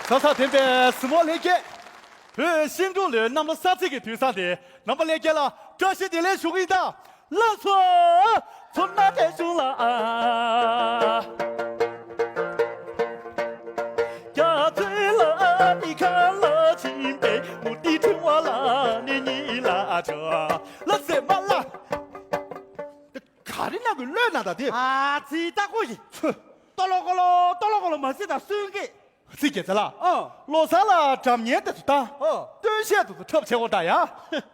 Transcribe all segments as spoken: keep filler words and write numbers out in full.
ས་ས་ཐེམ་པའི་སྲིན་མོ་ལྷན་རྒྱས། བོད་ཤིང་འབྲུག་ལོའི་གནམ་ལོ་གསར་ཚེས་ཀྱི་དུས་བཟང་དེ་རྣམ་པ་ལྷན་རྒྱས་ལ་བཀྲ་ཤིས་བདེ་ལེགས་ཞུ་གི་ཡིན་ད། ལགས་སོ། ཚོ་ན་དེ་བྱུང་ལ་ཨ། རྒྱ་མཚོའི་ལ་ནི་ཁ་ལ་ཕྱིན་པས་མུ་ཏིག་ཕྲེང་བ་ལ་ནི་གཉིས་ལ་ཆོག་ལ་སེ་མ་ལ། ག་རེ་ན་གི་བློས་ན་ད་དེ། ཨ་ཙི་ད་ཀོ་ཡི། ཧུ། ཏོ་ལོ་ཀོ་ལོ་ཏོ་ལོ་ཀོ་ལོ་མ་སི་ད་སུན་གི། ཚིག་རྒྱལ་ཚ་ལ། ཨོ། ལོ་གསར་ལ་སྒྲ་སྙན་དེ་ཚོ་བཏང་། ཨོ། སྟོན་ཤས་དེ་ཚོ་འཁྲབ་ཆེ་བོ་ད་ཡ།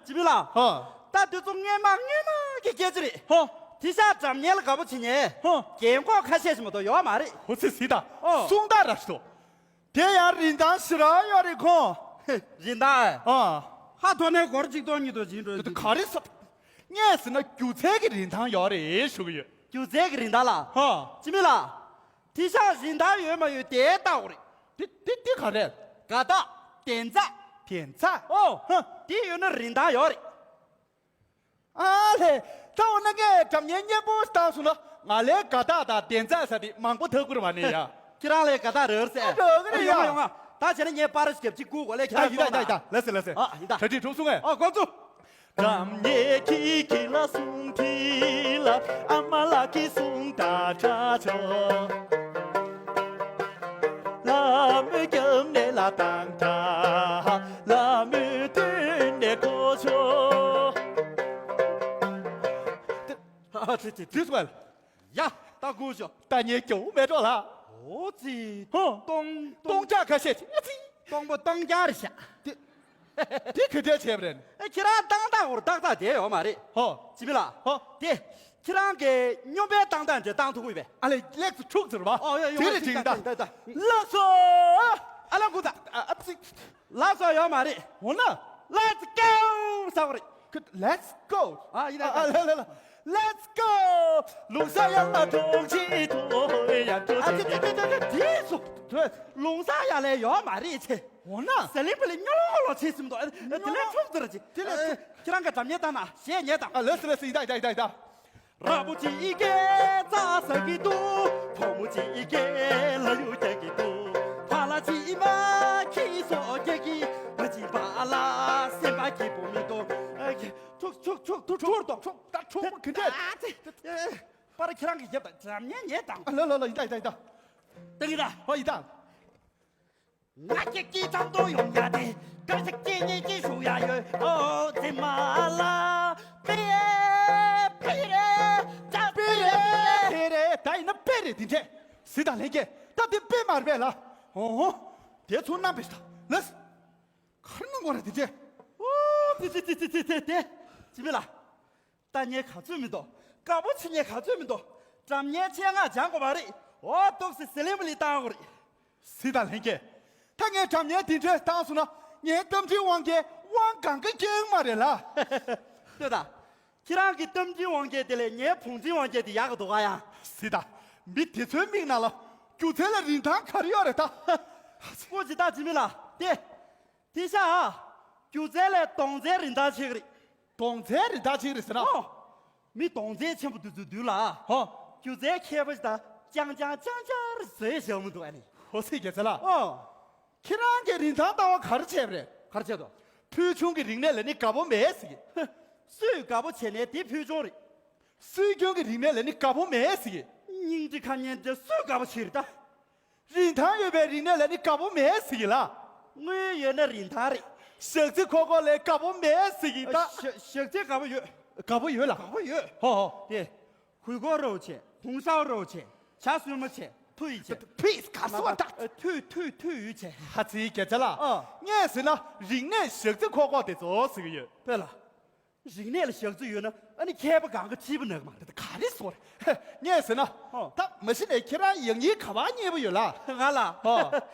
ཅི་མི་ལ། ཨོ། ད་དེ་ཚོ་སྔས་མ་སྔས་མ་གི་སྐད་ཆ་རེད། ཧོ། དེ་ཤ་སྒྲ་སྙན་ལ་དགའ་པོ་བྱེད་ཉན། ཧོ། རྒན་གོག་ཁ་ཤས་ཤིག་མ་གཏོགས་ཡོད་མ་རེད། ཧོ་ཚི་སི་ད། ཨོ། གསུང་ད་ར་ཤི་ཏོ། དེ་ཡང་རིན་ཐང་ཞེ་དྲག་ཡོད་རེད་ཁོང་། རིན་ཐང་ཨེ། ཨོ། ཧ་ཐོ་ནས་སྒོར་གཅིག་སྟོང་གཉིས་སྟོང་བྱིན་འགྲོ་དེ་ག་རེ་ས། ངས་ཟེར་ན་སྒྱུ་རྩལ་གྱི་རིན་ཐང་ཡོད་རེད་ཞུ་གི་ཡོད། སྒྱུ་རྩལ་གྱི་རིན་ཐང་ལ། ཧོ། ཅི་མི་ལ། དེ་ཤ་རིན་ཐང་ཡོད་མ་ཡོད་དེ་ལྟ་དགོས་རེད། དེ་དེ་དེ་ག་རེད། དགའ་རྟགས། དན་རྩ། དན་རྩ། ཨོ། ཧ། དེ་ཡོད་ན་རིན་ཐང་ཡོད་རེད། ཨ་ལེ། ད་འོ་ན་ངས་སྒྲ་སྙན་སྙན་པོ་བཏང་སོང་ན་ང་ལའི་དགའ་རྟགས་དང་དན་རྩ་ས་དེ་མང་པོ་ཐག་ཁུར་བ་ནས་ཡ། ཁྱེད་རང་ལའི་དགའ་རྟགས་རེད་ཟེར། ཨ་རེད་རེད་ཡ། ཡོང་ང་ཡོང་ང་། ད་བྱས་ན་ངས་པར་རྒྱབ་ཅིག་བསྐུར་གོ་ལེ་ཁྱེད་ཨ་རང་ཡིན་ད་ཡིན་ད་ཡིན་ད། ལེ་སེ་ལེ་སེ། ཨ་ཡིན་ད། གྲ་སྒྲིག་གྲུབ་སོང་ངས། ཨོ་དགོངས་ཚུལ། སྒྲ་སྙན་ཁྱི་ཁྱི་ལ་གསུང་ཁྱི་ལ་ཨ་མ་ལགས་ཀྱིས་གསུང་ད་ཁྲ་ཆོ། ལ་མོའི་རྒྱབ་ནས་ལ་བཏང་ད། ལ་མོའི་མདུན་ནས་གོ་ཆོ། ཨ་ཙི་ཙི་ཙི། ཡ། ད་སྒུག་ཤོག་ད་ངས་སྐྱོ་བོ་མེད་འགྲོ་ལ། ཨོ་ཙི། ཧོ། སྟོང་སྟོང་། སྟོང་རྒྱག་ཁ་ཤས་ཅིག་ཨ་ཙི། སྟོང་པ་སྟོང་རྒྱག་རེད་ཤག་དེ་དེ་ག་འདྲས་བྱས་པ་རེད། ཨེ་ཁྱེད་རང་བཏང་སྟངས་བོར་ཏག་ཏག་དེ་ཡོད་མ་རེད། ཧོ། ཅི་མི་ལ། ཧོ། དེ་ཁྱེད་རང་གི་སྨྱོན་པའི་བཏང་སྟངས་དེ་བཏང་ཐུབ་ཀྱི་ཡོད་པས། ཨ་ལེ་ལེགས་སུ་འཁྲུག་ཟེར་བ། ཨོ་ཡོད་ཡོད། དེ་རེད་དྲིན་ད། ལགས་སོ། ཨ་ལ་ཀུ་ད། ཨ་ཙི། ལགས་སོ་ཡོད་མ་རེད། འོ་ན། Let's go ཟེར་བ་རེད། Let's go ཨ་ཡིན་ན། ཨ་ལ་ལ་ལ། Let's go ལུང་ས་ཡ་ལ་གྲོང་ཁྱེར་དུ་ཡ་འགྲོ། ཨ་ཙི་ཙི་ཙི་ཙི་ཙི། དེ་སུ། ལུང་ས་ཡ་ལས་ཡོད་མ་རེད་ཚེ། འོ་ན། ཟ་ལིང་པ་ལི་སྨྱོ་ལོ་ལོ་བྱེད་སྲིད་མི་འདུག་དེ་ལས་འཁྲུག་ཟེར་ཅིག་དེ་ལས། ཁྱེད་རང་གི་སྒྲ་སྙན་བཏང་ན་གཞས་ཉན་དང་། ཨ་ལགས་སོ་ལགས་སོ། ཡིན་ད་ཡིན་ད་ཡིན་ད་ཡིན་ད། ར་བུ་ཅིག་གིས་རྩྭ་ཟ་གི་འདུག་བུ་མོ་ཅིག་གིས་ལ་ཡུག་རྒྱག་གི་འདུག་ཕ་ལ་ཅིག་མ་ཁྱི་སོ་རྒྱག་གི་བ་ཅིག་བ་ལ་སེམས་པ་སྐྱིད་པོ་མི་འདུག་ཨ་ཁྱི་ཁྱུག་ཁྱུག་ཁྱུག་ཁྱུག་ཁྱུག་ཁྱུག་ད་ཁྱུག་པོ་གི་འདྲ། ཨ་ཙི། པར་ཁྱེད་རང་གིས་བརྒྱབ་དང་འཇམ་ཉན་ཉན་དང་། ཨ་ལ་ལ་ལ། ཡིན་ད་ཡིན་ད་ཡིན་ད། ཏང་གི་ད། ཨོ་ཡིན་ད། ང་སྐྱེ་སྐྱེ་ཙམ་དུ་ཡོང་ཡ་དེ། སྐར་ཆ་སྐྱེ་ཉེ་སྐྱེ་ཞུ་ཡ་ཡོད། ཨོ་ཙི་མ་ལ། པེ་རེ་པེ་རེ་ཙ་པེ་རེ། པེ་རེ་ད་ཡིན་ན་པེ་རེ་དེ་འདྲས། སི་ད་ལྷན་རྒྱས་ད་དེ་པེ་མ་རེད་པས་ལ། ཨོ་ཧོ། དེ་ཚོ་རྣམ་པས་ད་ལས། གར་ནང་གོ་ར་དེ་འདྲས། ཨོ་དེ་དེ་དེ་དེ་དེ་དེ་དེ་ཅི་མི་ལ། ལྟ་ཉན་ག་ཚོད་མི་འདུག་དགའ་པོ་བྱེད་ཉན་ག་ཚོད་མི་འདུག་སྒྲ་སྙན་ཆེད་མངགས་སྦྱང་དགོས་པ་རེད། འོ་ཏོག་སི་ཟི་ལིང་བུ་ལི་བཏང་དགོས་རེད། སི་ད་ལྷན་རྒྱས། ད་ངས་སྒྲ་སྙན་དེ་འདྲས་བཏང་སོང་ན་ངའི་རྟ་མགྲིན་དབང་རྒྱལ་དབང་གང་ག་སྐྱེ་ཡོང་མ་རེད་ལ། ལྟོས་དང་། ཁྱེད་རང་གི་རྟ་མགྲིན་དབང་རྒྱལ་དེ་ལས་ངའི་བུང་མགྲིན་དབང་རྒྱལ་དེ་ཡག་གི་འདུག་ག་ཡ། སི་ད། མི་དེ་ཚོའི་མིག་ནང་ལ་སྒྱུ་རྩལ་ལ་རིན་ཐང་ག་རེ་ཡོད་རེད་ད། ཀོ་ཅི་ད་ཅི་མི་ལ་དེ། དེ་ཤ་ཨ། སྒྱུ་རྩལ་ལས་གདོང་རྩའི་རིན་ཐང་ཆེ་གི་རེད། གདོང་རྩའི་རིན་ཐང་ཆེ་གི་རེད་ཟེར་ན། ཨོ། མི་གདོང་རྩ་ཆེན་པོ་དེ་ཚོའི་མདུན་ལ། ཧོ། སྒྱུ་རྩལ་མཁས་པ་ཞིག་དང་ཅང་ཅང་ཅང་ཅང་རེ་བཟོས་བཞག་མི་འདུག་ཨ་ནི། ཧོ་སི་རྒྱལ་མཚན་ལགས། ཨོ། ཁྱེད་རང་གིས་རིན་ཐང་ལྟ་བ་ག་རེ་བྱས་པ་རེད། ག་རེ་བྱས་འདུག་ཕུལ་བྱུང་གི་རིག་གནས་ལ་ནི་དགའ་པོ་མེད་ཟེར་གི། སུས་དགའ་པོ་བྱས་ནའི་དེ་ཕུལ་བྱུང་རེད། སྲོལ་རྒྱུན་གྱི་རིག་གནས་ལ་ནི་དགའ་པོ་མེད་ཟེར་གི། སྙིང་རྗེ་ཁ་ཉན་དེ་སུས་དགའ་པོ་བྱེད་རེད་ད། རིན་ཐང་ཡོད་པའི་རིག་གནས་ལ་ནི་དགའ་པོ་མེད་ཟེར་གི་ལ། དངུལ་ཡོད་ན་རིན་ཐང་རེད། ཞག་རྩི་ཁོག་ཁོག་ལ་དགའ་པོ་མེད་ཟེར་གི་ད། ཞག་ཞག་རྩི་དགའ་པོ་ཡོད། དགའ་པོ་ཡོད་ལ། དགའ་པོ་ཡོད། ཧོ་ཧོ། དེ། གུས་སྐོར་རོགས་བྱེད། གུང་ཤག་རོགས་བྱེད། ཇ་སྲུབ་མ་བྱེད། ཐུ་ཡི་བྱེད། ཕིས་ག་སོ་ད། ཐུ་ཐུ་ཐུ་ཡི་བྱེད། ཧ་ཙི་རྒྱལ་མཚན་ལགས། ཨ། ངས་ཟེར་ན་རིག་གནས་ཞག་རྩི་ཁོག་ཁོག་དེ་ཚོ་ཟེར་གི་ཡོད། དཔེ་ལ། རིག་གནས་ལ་ཞག་རྩི་ཡོད་ན་ཨ་ནི་མཁས་པ་གང་ག་ཁྲིད་པ་ནག་མ་རེད། ག་རེ་ཟེར། ངས་ཟེར་ན། ཧོ། ད་མ་གཞི་ནས་ཁྱེད་རང་ཡང་སྙིང་ག་པར་རྙེད་པ་ཡོད་ལ། ང་ལ། ཧོ།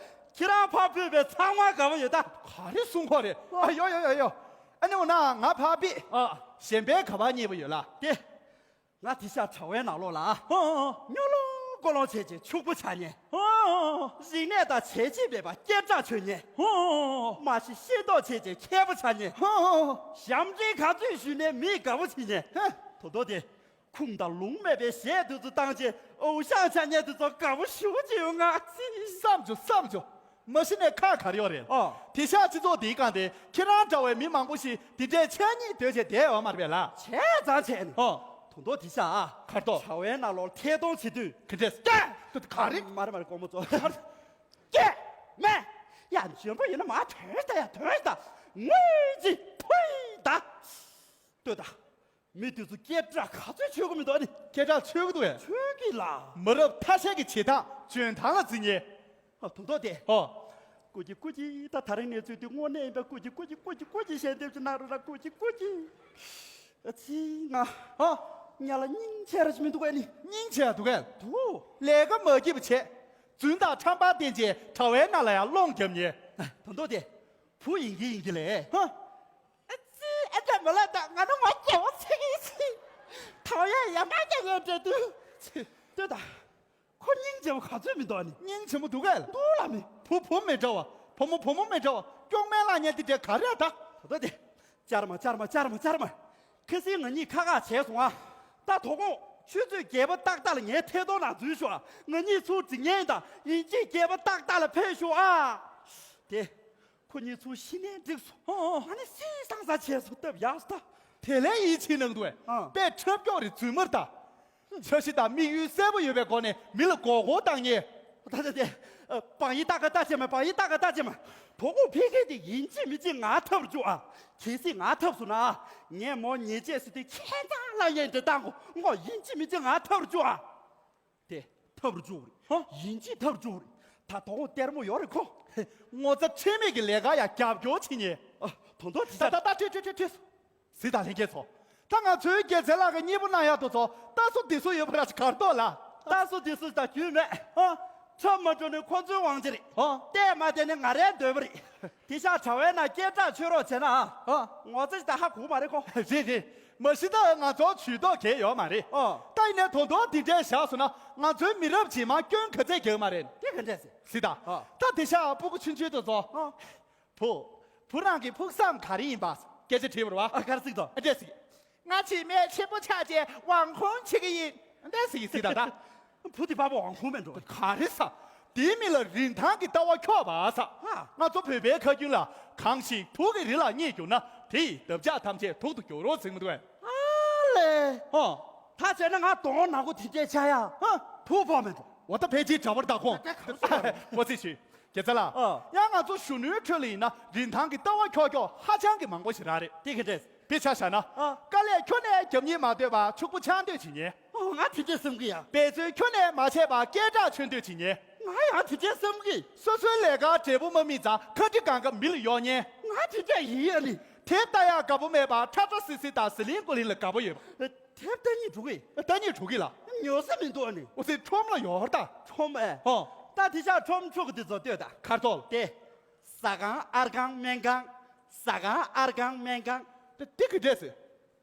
ཁྱེད་རང་ཕར་ཕུད་པའི་ཚང་མ་ག་པར་ཡོད་ད། ག་རེ་གསུང་གོ་རེད། ཨ་ཡོ་ཡོ་ཡོ་ཡོ། ཨ་ནི་འོ་ན་ང་ཕར་ཕུད། ཨ། གཞན་པའི་ག་པར་རྙེད་པ་ཡོད་ལ། དེ། ང་དེ་ཤ་གྲྭ་བའི་ནང་ལོགས་ལ། ཧོ་ཧོ་ཧོ། སྨྱོ་ལོང་ཀོ་ལོང་བྱས་བྱས་ཕྱུག་པོ་ཆགས་ཉེན། ཧོ་ཧོ་ཧོ། རིག་གནས་དང་བྱས་རྗེས་མེད་པ་སྐད་གྲགས་ཆོད་ཉེན། ཧོ་ཧོ་ཧོ། མ་གཞི་ཤེས་རྟོགས་བྱས་བྱས་མཁས་པོ་ཆགས་ཉེན། ཧོ་ཧོ་ཧོ། ཞབས་འདྲེན་ག་ཚོད་ཞུས་ནའི་མིས་དགའ་པོ་བྱེད་ཉེན། ཧེ། དོ་དོ་དེ། ཁུངས་དང་ལུང་མེད་པའི་གཞས་དེ་ཚོ་བཏང་བྱས་འོ་ཤག་ཆགས་ཉེན་དེ་ཚོ་དགའ་པོ་ཞུ་བྱེད་ཡོང་ང་ཚི། བསམ་བྱོ་བསམ་བྱོ། མ་གཞི་ནས་ཁག་ག་རེ་ཡོད་རེད། ཨོ། དེང་སང་སྤྱི་ཚོགས་འདིའི་སྒང་དེ་ཁྱེད་རང་འདྲ་བའི་མི་མང་པོ་ཞིག་འདི་འདྲའི་ཆ་སྙིང་འདོད་བྱས་བསྡད་ཡོད་མ་རེད་པས་ལ། བྱས་ཙང་བྱས་ནས། ཨོ། དུང་མདོག་དེང་སང་ཨ། གར་ཐོག་བྱ་བའི་ནང་ལོགས་ཐད་གཏོང་བྱེད་དུས། ག་འདྲས། ཀྱེ། དུ་ག་རེ། མ་རེད་མ་རེད་དཀོན་མོ་ཚོ། ག་རེ། ཀྱེ། མེ། ཡ་འཇོན་པོ་ཡིན་ན་མ་ཐོན་ད་ཡ་ཐོན་ད། ངུས་ཅི་ཕུས་ད། ལྟོས་ད། མི་དེ་ཚོ་སྐད་གྲགས་ག་ཚོད་ཆོད་གི་མི་འདུག་ཨ་ནི། སྐད་གྲགས་ཆོད་གི་འདུག་ཨེ། ཆོད་གི་ལ། མི་རབས་ཐ་ཤལ་གྱི་བྱེད་སྟངས་འཇོན་ཐང་ལ་བརྩི་ཉེ། ཨ་དུང་མདོག་དེ། ཨོ། ཀུ་ཅི་ཀུ་ཅི་ད་ད་རིང་ནས་བཙུགས་དུས་དངོས་གནས་ཡིན་པ་ཀུ་ཅི་ཀུ་ཅི་ཀུ་ཅི་ཀུ་ཅི་ཞལ་འདེབས་ཅིག་གནང་རོགས་ལ་ཀུ་ཅི་ཀུ་ཅི། ཨ་ཙི་ང་། ཨོ། ཉ་ལ་སྙིང་རྗེ་ར་ཅིག་མི་འདུག་ཨ་ནི། སྙིང་རྗེ་འདུག་གས། འདུག་ལས་ཀ་མ་སྐྱིད་པ་བྱས། རྫུན་དང་ཁྲམ་པ་བསྟེན་བྱས་དྲ་བའི་ནང་ལ་ཡང་སློང་རྒྱབ་ཉེ། ཨ་དུང་མདོག་དེ། བུ་ཡིན་གྱི་ཡིན་གྱི་ལས། ཧ། ཨ་ཙི་ཨ་ཅག་མོ་ལ་དང་ང་ནི་ངོ་སྐྱེ་བོ་ཚིག་ཡིན་ཟིན། ཐོ་ཡ་ཡ་མ་ཀྱ་ཡོད་འདྲ་དུ། ལྟོས་དང་། ཁོ་སྙིང་རྗེ་པོ་ག་ཚོད་མི་འདུག་ཨ་ནི། སྙིང་རྗེ་མོ་འདུག་གས། འདུག་ལ་མི། བུ་བུ་མི་འདྲ་བ། བུ་མོ་བུ་མོ་མི་འདྲ་བ། སྐྱོག་མེ་ལ་ཉལ་དེ་འདྲ་ག་རེ་ད། ད་ལྟ་དེ། ཅར་མ་ཅར་མ་ཅར་མ་ཅར་མ། ཁ་སང་ང་གཉིས་ཁ་ཁ་བྱས་སོང་ཨ། ད་དོ་དགོང་ཆུ་ཚོད་བརྒྱད་པ་ཏག་ཏག་ལ་ངའི་ཐད་གཏོང་ནང་འཛུལ་ཤོག་ཨ། ང་གཉིས་ཚུར་འགྲིག་ཉན་དང་ཡིན་གཅིག་བརྒྱད་པ་ཏག་ཏག་ལ་ཕེབས་ཤོག་ཨ། དེ། ཁོ་གཉིས་ཚུར་ཤི་ནས་འགྲིག་སོང་། ཨོ་ཨོ་ཨོ། ང་ནི་སི་སང་ས་བྱས་སོང་སྟབས་ཡག་སོང་ད། དེ་ལས་ཡིད་ཆེས་གནང་འདུག་ཨ། དཔེ་ཁྲབ་སྐྱོག་རེ་རྫུན་མར་ད། འཆར་གཞི་དང་དམིགས་ཡུལ་གསལ་པོ་ཡོད་པའི་སྒོ་ནས་མི་ལ་མགོ་སྐོར་བཏང་ཉེ། ད་ད་དེ། བང་ཡིག་ཏག་ཀ་ལྟ་ཅེས་མ་བང་ཡིག་ཏག་ཀ་ལྟ་ཅེས་མ། དོ་དགོང་ཕ་གི་དེ་ཡིན་གཅིག་མིན་གཅིག་ང་འཐབ་རུ་བཅུག་ཨ། གལ་སྲིད་ང་འཐབ་སོང་ན། ངས་མོ་ཉེས་ཆད་སུ་དེ་ཁྱད་མཚར་ལ་ཡན་དེ་བཏང་གོ་ངོ་ཡིན་གཅིག་མིན་གཅིག་ང་འཐབ་རུ་བཅུག་ཨ། དེ་ཐབས་རུ་བཅུག་རེད། ཧོ། ཡིན་གཅིག་ཐབས་རུ་བཅུག་རེད། ད་དོ་དགོང་ལྟད་མོ་ཡོད་རེད་ཁོ། ངོ་ཚ་ཁྲེལ་མེད་ཀྱི་ལས་ཀ་ཡ་རྒྱབ་སྐྱོར་བྱེད་ཉེ། ཨ། དོ་དོ་དེ་ད་ད་ད་ཁྲིད་ཁྲིད་ཁྲིད་ཁྲིད། གཟིགས་དང་ལྷན་རྒྱས་ཚོ། ད་ང་ཚོའི་རྒྱལ་མཚན་ལགས་ཀྱི་སྙེ་པོ་གནང་ཡག་དུ་ཚོ་ལྟ་སོ་འདི་སོ་ཡོད་པ་ར་ཞིག་གར་ཐོག་ལ། ལྟ་སོ་འདི་སོ་ད་རྒྱུས་མེད། ཧོ། ཁྲབ་མ་འགྲོ་ནི་ཁོ་ཚོའི་དབང་ཆ་རེད། ཧོ། བལྟས་མ་བལྟས་ནི་ང་རའི་འདོད་པ་རེད། དེ་ཤག་དྲ་བའི་ནང་སྐད་གྲགས་ཆོད་རོགས་བྱས་ན་ཨ། ཨ། ངོ་ཚ་ཞིག་ད་ཧ་གོ་མ་རེད་ཁོ། རེད་རེད། མ་གཞི་ད་ང་ཚོ་ཇུས་གཏོགས་གལ་ཡོད་མ་རེད། ཨ། ད་ཡིན་ནའི་དོན་དོན་འདི་འདྲའི་བཞག་སོང་ན་ང་ཚོའི་མི་རབས་རྗེས་མ་སྐྱོན་ག་ཚད་རྒྱག་མ་རེད། དེ་ག་འདྲས་ཟེར། སི་ད། ཨ། ད་དེ་ཤག་སྤུ་གུ་ཆུང་ཆུང་དེ་ཚོ། ཨ། བུ། བུ་རང་གི་ཕུགས་བསམ་ག་རེ་ཡིན་པ། སྐད་ཆ་དྲིས་པ་རེད་བ། ཨ་ག་རེ་ཟེར་གྱི་འདུག་ཨ་འདྲས་ཟེར། ང་བྱེས་སྨད་ཆེན་པོ་ཆགས་རྗེས་དབང་ཁུངས་བྱེད་ཀྱི་ཡིན། འདྲས་ཟེར་གྱི་ཟེར་ད་ད། བུ་དེ་པ་ཕ་དབང་ཁུངས་མེད་འགྲོ། ག་རེ་ཟ། དེའི་མི་ལ་རིན་ཐང་གི་ལྟ་བ་འཁྱོག་པ་ཟ། ཧ། ང་ཚོ་བོད་པའི་ཁ་རྒྱུན་ལ་གང་ཞིག་བུ་གི་རི་ལ་རྙེད་གྱུར་ན་དེ་ཡི་འདབ་ཆགས་ཐམས་ཅད་དུག་ཏུ་འགྱུར་རོ་ཟེར་མི་འདུག་གས། ཨ་ལས། ཧོ། ད་བྱས་ན་ང་གདོང་ནག་པོ་དེ་འདྲས་ཆགས་ཡ། ཧ། བུ་ཕོག་མེད་འགྲོ། འོ་ད་ཕལ་ཆེར་འདྲ་པར་བདག་ཁོངས། ད་ག་རེ་ཟེར་བ་རེད། འོ་ཙི་ཞུས། དགེ་རྩ་ལགས། ཨ། ཡང་ང་ཚོ་གཞོན་ནུའི་ཁྲོད་ལ་ཡིན་ན་རིན་ཐང་གི་ལྟ་བ་འཁྱོག་འཁྱོག་ཧ་ཅང་གི་མང་པོ་ཞིག་རག་རེད། དེ་ག་འདྲས། དཔེ་ཆ་བཞག་ན། ཨ། དཀའ་ལས་ཁྱོན་ནས་རྒྱབ་ཉེས་མ་ལྟོས་པར་ཕྱུག་པོ་ཆགས་འདོད་བྱེད་ཉེ། ཨོ་ང་དེ་འདྲས་བསམ་གི་ཡ། འབད་རྩོལ་ཁྱོན་ནས་མ་བྱས་པར་སྐད་གྲགས་འཚོལ་འདོད་བྱེད་ཉེ། ང་ཡང་དེ་འདྲས་བསམ་གི། སོ་སོའི་ལས་ཀར་འབྲས་བུ་མ་སྨིན་ཙང་ཁ་དཀྲི་གང་ག་མི་ལ་གཡོག་ཉེ། ང་དེ་འདྲས་ཡིན་ཡ་ནི། དེབ་ལྟ་ཡག་དགའ་པོ་མེད་པར་ཁྲ་ཁྲ་སིལ་སིལ་དང་ཟི་ལིང་ཀུ་ལིང་ལ་དགའ་པོ་ཡོད་པ། དེབ་ལྟ་སྙིང་འདུག་གི། ལྟ་སྙིང་འདུག་གི་ལ། ཉོ་ས་མི་འདུག་ཨ་ནི། འོ་ཙི་ཁྲོམ་ལ་ཡོད་ད། ཁྲོམ་ཨེ། ཧོ། ད་དེ་ཤག་ཁྲོམ་ཕྱུག་གི་དེ་ཚོ་ལྟོས་ད། ཁར་ཐོག་ལ། དེ། ཟ་ཁང་ཨར་ཁང་སྨན་ཁང་། ཟ་ཁང་ཨར་ཁང་སྨན་ཁང་། དེ་དེ་གི་འདྲས་ཟེར།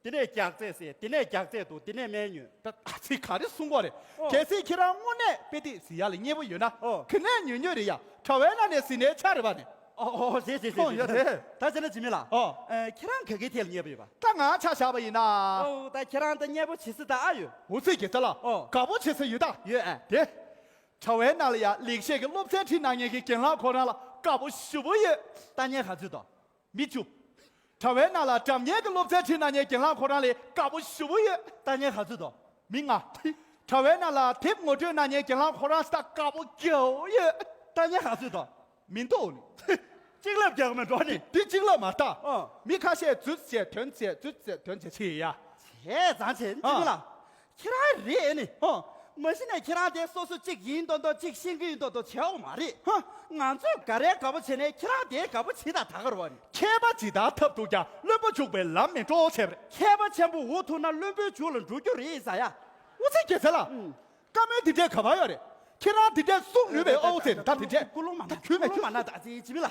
དེ་ནས་རྒྱགས་ཚད་ཟེར། དེ་ནས་རྒྱགས་ཚད་འདུག་དེ་ནས་སྨན་ཉོས། ད་ཨ་ཙི་ག་རེ་གསུང་གོ་རེད། ཨོ། གལ་སྲིད་ཁྱེད་རང་དངོས་གནས་དཔེ་དེབ་གཟིགས་ཡག་ལ་མཉེས་པོ་ཡོད་ན། ཨོ། ག་ནས་ཉོས་ཉོས་རེད་ཡ། དྲ་བའི་ནང་ནས་གཟིགས་ནའི་ཆ་རེད་པ་ནི། ཨོ་ཨོ་རེད་རེད་རེད། ཨོ་ཡ་རེད། ད་བྱས་ན་འཇིགས་མེད་ལགས། ཨོ། ཨེ་ཁྱེད་རང་ག་གི་ཐད་ལ་མཉེས་པོ་ཡོད་པ། ད་ང་ཆ་བཞག་པ་ཡིན་ན། ཨོ་ད་ཁྱེད་རང་ད་མཉེས་པོ་བྱེད་སྲིད་ད་ཨ་ཡོད། འོ་ཙི་དགེ་རྩ་ལགས། ཨོ། དགའ་པོ་བྱེད་སྲིད་ཡོད་ད། ཡོད་ཨ། དེ། དྲ་བའི་ནང་ལ་ཡ་ལེགས་བཤད་ཀྱི་སློབ་ཚན་ཁྲིད་གནང་མཁན་གྱི་གྱེན་ལངས་ཁོ་རང་ལ་དགའ་པོ་ཞེ་པོ་ཡོད། ལྟ་མཁན་ག་ཚོད་དོ། མི་བཅུ། དྲ་བའི་ནང་ལ་སྒྲ་སྙན་གྱི་སློབ་ཚན་ཁྲིད་གནང་མཁན་གྱེན་ལངས་ཁོ་རང་ལས་དགའ་པོ་ཞེ་པོ་ཡོད། ལྟ་མཁན་ག་ཚོད་དོ། མི་ལྔ། དྲ་བའི་ནང་ལ་དེབ་ངོ་སྤྲོད་གནང་མཁན་གྱེན་ལངས་ཁོ་རང་ལས་ད་དགའ་པོ་རྒྱལ་པོ་ཡོད། ལྟ་མཁན་ག་ཚོད་དོ། མི་འདུག་ནི། གཅིག་ལབ་རྒྱག་མི་འགྲོ་ནི། འདི་གཅིག་ལབ་མ་ལྟ། ཨ། མི་ཁ་ཤས་རྫུས་བྱས་དོན་བྱས་རྫུས་བྱས་དོན་བྱས་ཆེ་ཡ། བྱས་ཙང་བྱས་འདི་ཨ། ལ། ཁྱེད་རང་རེད་ནི། ཧོ། མ་གཞི་ནས་ཁྱེད་རང་དེ་སོ་སོ་གཅིག་ཡིན་མདོག་མདོག་གཅིག་ཤེས་ཀྱི་ཡིན་མདོག་མདོག་བྱེད་འོང་མ་རེད། ཧོ། ང་ཚོས་ག་རེ་དགའ་པོ་བྱས་ནས་ཁྱེད་རང་དེ་དགའ་པོ་བྱེད་དང་ད་ག་རེད་བ་ནི། མཁས་པ་ཇི་ལྟར་ཐབས་རྡུགས་ཀྱང་བླུན་པོ་འཇུག་པའི་ལམ་མི་འགྲོ་བྱས་པ་རེད། མཁས་པ་ཆེན་པོ་འུ་ཐུག་ན་བླུན་པོའི་རྒྱུག་ལ་འགྲོ་རྒྱུ་རེད་ཟེར་ཡ། འུ་ཚོའི་དགེ་རྩ་ལགས། ཨུམ། བཀའ་མོལ་འདི་འདྲས་ག་པར་ཡོད་རེད། ཁྱེད་རང་འདི་འདྲས་གསུང་ནུས་པའི་ཨོ་ཚེ་ད་འདི་འདྲས་ད་ཁྱོད་མེད་ཁྱོད་མ་ན་ད་ཅི་ཅི་མི་ལ།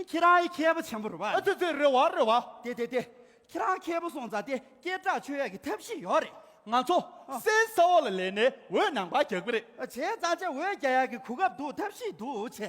ཁྱེད་རང་ཨི་མཁས་པ་ཆེན་པོ་རེད་བ། ཨ་ཙི་ཙི་རེད་བ་རེད་བ། དེ་དེ་དེ། ཁྱེད་རང་མཁས་པོ་སོང་ཙང་དེ་སྐད་གྲགས་ཆོད་ཡག་གི་ཐབས་ཤེས་ཡོད་རེད། ང་ཚོ་ཨ། སེམས་གསར་བ་ལ་ལས་ནས་འོད་ནང་པ་རྒྱག་གི་རེད། བྱས་ཙང་ཅེ་འོད་རྒྱག་ཡག་གི་གོ་སྐབས་འདུག་ཐབས་ཤེས་འདུག་ཆེ།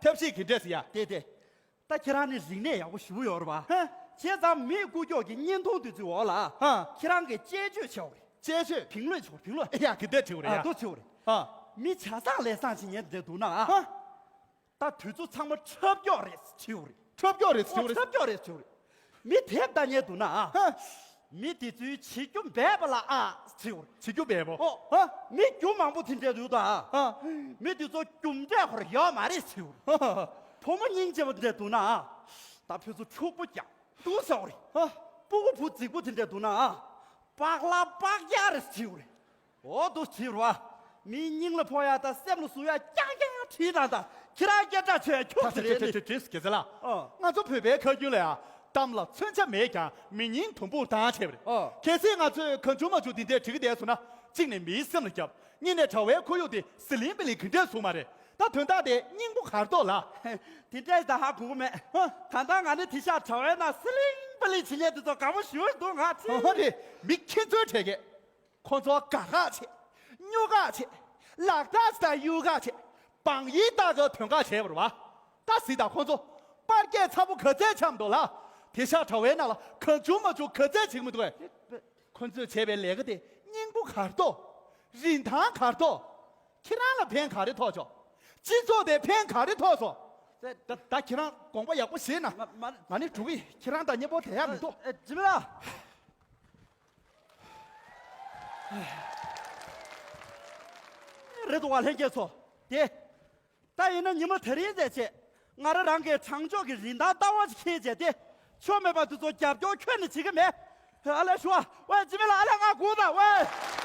ཐབས་ཤེས་གི་འདྲས་ཟེར་ཡ། དེ་དེ། ད་ཁྱེད་རང་ནི་རིག་གནས་ཡག་པོ་ཞེ་པོ་ཡོད་རེད་བ། ཧ། བྱས་ཙང་མི་རྐུ་ཀྱོག་གི་བརྙན་ཐུང་དེ་ཚོའི་འོག་ལ། ཧ། ཁྱེད་རང་གིས་དཔྱད་བརྗོད་བྱེད་དགོས་རེད། དཔྱད་བརྗོད།评论བྱེད་དགོས་评论། ཨེ་ཡ་གི་འདྲས་བྱེད་དགོས་རེད་ཡ། ཨ་དོ་བྱེད་དགོས་རེད། ཧ། མི་ཆ་ཚང་ལས་བཟང་ཞིག་ཉན་འདྲ་འདུག་ན་ཨ། ཧ། ད་དུས་ཚོད་ཚང་མ་འཁྲབ་སྐྱོག་རེད་ཟེར་བྱེད་ཡོད་རེད། འཁྲབ་སྐྱོག་རེད་ཟེར་ཨོ་ཡོད་རེད། འཁྲབ་སྐྱོག་རེད་ཟེར་བྱེད་ཡོད་རེད། མི་དེབ་ལྟ་མཁན་འདུག་ན་ཨ། ཧ། མི་དེ་ཚོའི་བྱེད་རྒྱུ་འབད་པ་ལ་ཨ་ཟེར་བྱེད་ཡོད་རེད། བྱེད་རྒྱུ་འབད་པོ། ཨོ། ཧ། མི་རྒྱུ་མང་པོ་དེ་འདྲས་འདུག་ད་ཨ། ཧ། མི་དེ་ཚོ་རྒྱུ་འབྲས་ཁོ་ར་ཡོད་མ་རེད་ཟེར་བྱེད་ཡོད་རེད། ཧ་ཧ་ཧ། བུ་མོ་སྙིང་རྗེ་བ་འདྲས་འདུག་ན་ཨ། ད་ཕུ་ཚོ་ཕྲུག་པོ་ཀྱང་འདུག་ཟེར་བ་རེད། ཧ། སྤུ་གུ་བུ་རྫིག་པོ་དེ་འདྲས་འདུག་ན་ཨ། པགས་ལ་པགས་རྒྱག་རེད་ཟེར་བྱེད་ཡོད་རེད། འོ་དོ་ཕྱིར་བ། མིའི་སྙིང་ལ་ཕོག་ཡ་དང་སེམས་ལ་ཟུག་ཡ་རྐྱང་རྐྱང་བྲིས་དང་དང་ཁྱེད་རང་སྐད་གྲགས་ཆོད་ཁྱོད་ད་ཟེར་རེད་ནི། ཏྲིས་ཀྱི་ཟེར་ལ། ཨོ། ང་ཚོ་བོད་པའི་ཁ་རྒྱུན་ལ་ཡ་གཏམ་ལ་མཚོན་ཆ་མེད་ཀྱང་མི་སྙིང་དུམ་བུར་བཏང་བྱས་པ་རེད། ཨོ། གལ་སྲིད་ང་ཚོས་གང་བྱུང་མ་བྱུང་འདི་འདྲས་བྲིས་ཀྱི་བསྡད་སོང་ན་གཅིག་ནས་མིའི་སེམས་ལ་བརྒྱབ། གཉིས་ནས་དྲ་བའི་ཁོར་ཡུག་དེ་ཟི་ལིང་པི་ལིང་གི་འདྲས་བཟོས་མ་རེད། ད་དོན་དག་དེ་སྙིང་པོ་གར་ཐོག་ལ། དེ་འདྲས་ད་ཧ་གོ་གི་མེད། ཨ། ད་ལྟ་ང་ནི་དེ་ཤག་དྲ་བའི་ནང་ཟི་ལིང་པི་ལིང་བྱེད་མཁན་དེ་ཚོ་དགའ་པོ་ཞུ་འདུག་ང་ཚོ། ཨ་རེད། མི་ཁྱེད་ཚོའི་གྲས་ཀྱི། ཁོ་ཚོ་དགའ་ཁག་བྱེད། སྨྱོ་ཁག་བྱེད། ལག་རྟགས་དང་གཡུག་ཁག་བྱེད། བང་ཡིག་ལྟ་ག་དོན་ཁག་བྱས་པ་རེད་བ། ད་གཟིགས་དང་ཁོ་ཚོ། པར་རྒྱག་ཚ་པོ་ག་ཚད་འཆམ་འདུག་ལ། དེ་ཤག་དྲ་བའི་ནང་ལ་གང་བྱུང་མ་བྱུང་ག་ཚད་བྱེད་ཀྱི་མི་འདུག་གས། ཁོ་ཚོས་བྱས་པའི་ལས་ཀ་དེ་སྙིང་པོ་གར་ཐོག་རིན་ཐང་གར་ཐོག་ཁྱེད་རང་ལ་ཕན་ག་རེ་ཐོགས་ཆོག་སྤྱི་ཚོགས་དེ་ཕན་ག་རེ་ཐོགས་སོང་། ད་ད་ཁྱེད་རང་དགོངས་པ་ཡག་པོ་བཞེས་ན། མ་མ། ང་ནི་འགྲོ་གི། ཁྱེད་རང་དང་མཉམ་པོ་བསྡད་ཡག་མི་འདུག་ཨེ། འཇིགས་མེད་ལགས། རེད་འདུག་བ་ལྷན་རྒྱས་ཚོ། དེ། ད་ཡིན་ན་ཉི་མ་དེ་རིང་ཟེར་བྱས། ང་རང་རང་གི་དྲང་ཕྱོགས་ཀྱི་རིན་ཐང་ལྟ་བ་ཞིག་འཁྱེར་བྱས་ཏེ། ཆོ་མེད་པ་དེ་ཚོ་རྒྱབ་སྐྱོར་ཁྱོན་ནས་བྱེད་ཀྱི་མེད། ཨ་ལས་ཞུ་བ། ཝེ་འཇིགས་མེད་ལགས། ཨ་ལས་ང་སྒུག་དང་ཝེ།